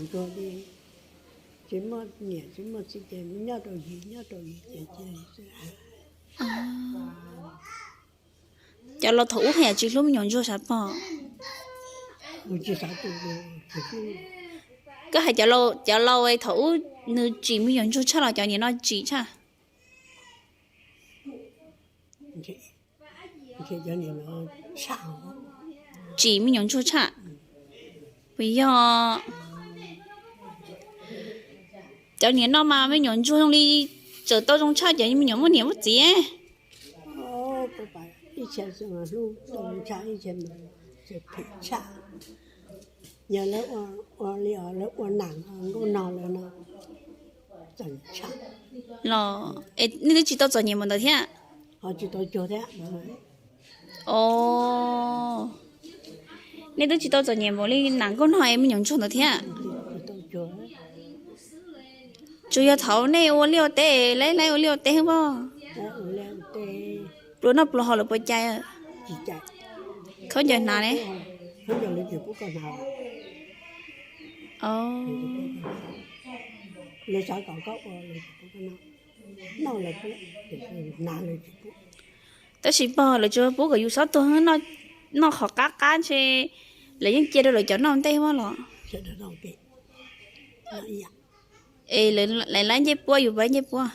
Ntsuag, tsis muaj niam tsis muaj txiv ces nyob rau yim, nyob rau yim ces cia li xwb. Cov laus thaum ub haj yam tsis hlub me nyuam ntsuag sav pog. Koj hais cov laus thaum ub nws tsim me nyuam ntsuag tshaj los cov niam no tsim tshaj? Tsim me nyuam ntsuag tshaj. Puas yog? Cov niam no mas me nyuam ntsuag zoo li tseem tau zoo tshaj cov me nyuam muaj niam muaj txiv. Ib txhia hlub tau tshaj, ib txhia tshaj. Yog lawv ua li lawv ua nam nkauj nog lawm no, txawm tshaj. Los nej twb tsis tau txom nyem npaum ntawd thiab? Tsis tau cuag thiab. Os, nej twb tsis tau txom nyem npaum li nam nkauj nog es me nyuam ntsuag ntawd thiab. Tsuas yog thaum nej ua liaj ua teb, laib laib ua liaj ua teb xwb pob. Pluas noj pluas haus lawv puas cais? Khaub ncaws hnav ne? Tab sis pog lawv tsuas pub kom yus txhob tuag, noj qhov qab qab ntshe lawv yeej cia rau lawv cov noj ntej mas los. Es lawv laib ncej puab yus puas laib ncej puab?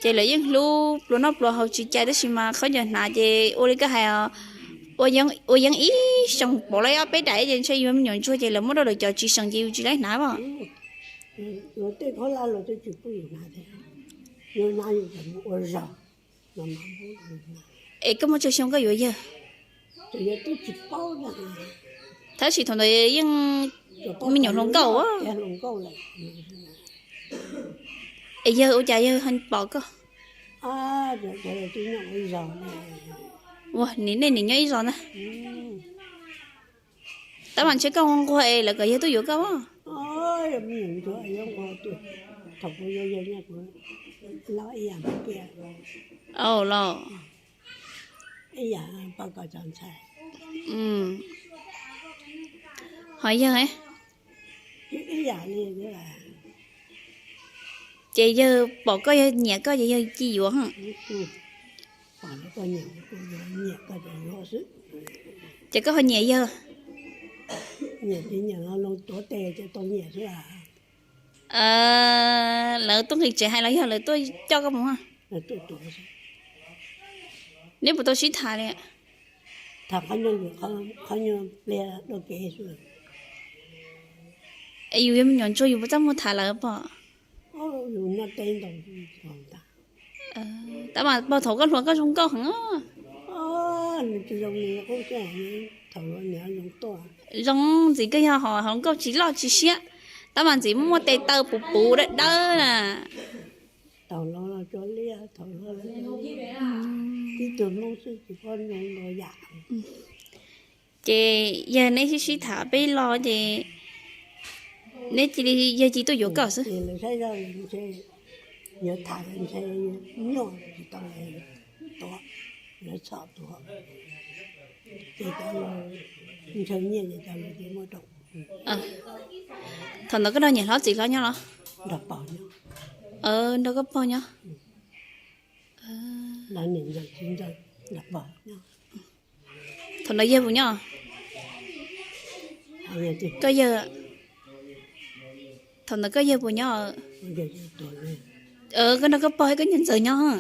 Ces lawv yeej hlub pluas noj pluas haus tsis cais tab sis mas khaub ncaws hnav ces ua li koj hais, ua yeeb ib xyoos pauv lawm ob peb daim ces ntshe yus me nyuam ntsuag ces lawv muab rau lawv cov tsis seem ces yus tsis laib hnav os. Es koj muaj tsawg xyoo koj yuav yawg? Tab sis thaum ntawd yeej me nyuam hluas nkauj. Es yawg ua cas yawg pom koj? Ua, nim nej nim nyob ib zos ntag. Tab mas ntshe koj nquag es lawv kom yawg tuaj yuav koj. Los, ho yawg, ces yawg pom koj yawg nyiam koj ces yawg cia yuav. Ces koj ho nyiam yawg? Lawv tuaj nqis tsev hais los yog lawv tuaj coj koj mus? Neb puas tau sib tham li? Es yus yog me nyuam ntsuag yus puas txaj muag tham lawv pog? Tab mas pog thaum koj hluas koj zoo nkauj heev. Zoo ntxiv koj yog hluas nkauj tsis loj tsis siab, tab mas ntxiv muaj tes taw puv puv dawb dawb na. Ces yog neb sib sib tham peb lo ces neb cia li yawg cia li tuaj yuav koj xwb. Thaum ntawd koj nrog niam hlob txiv hlob nyob los? Nrog koj pog nyob. Thaum ntawd yawg puas nyob? Koj yawg, thaum ntawd koj yawg puas nyob? Koj nrog koj pog koj niam ntxawm nyob.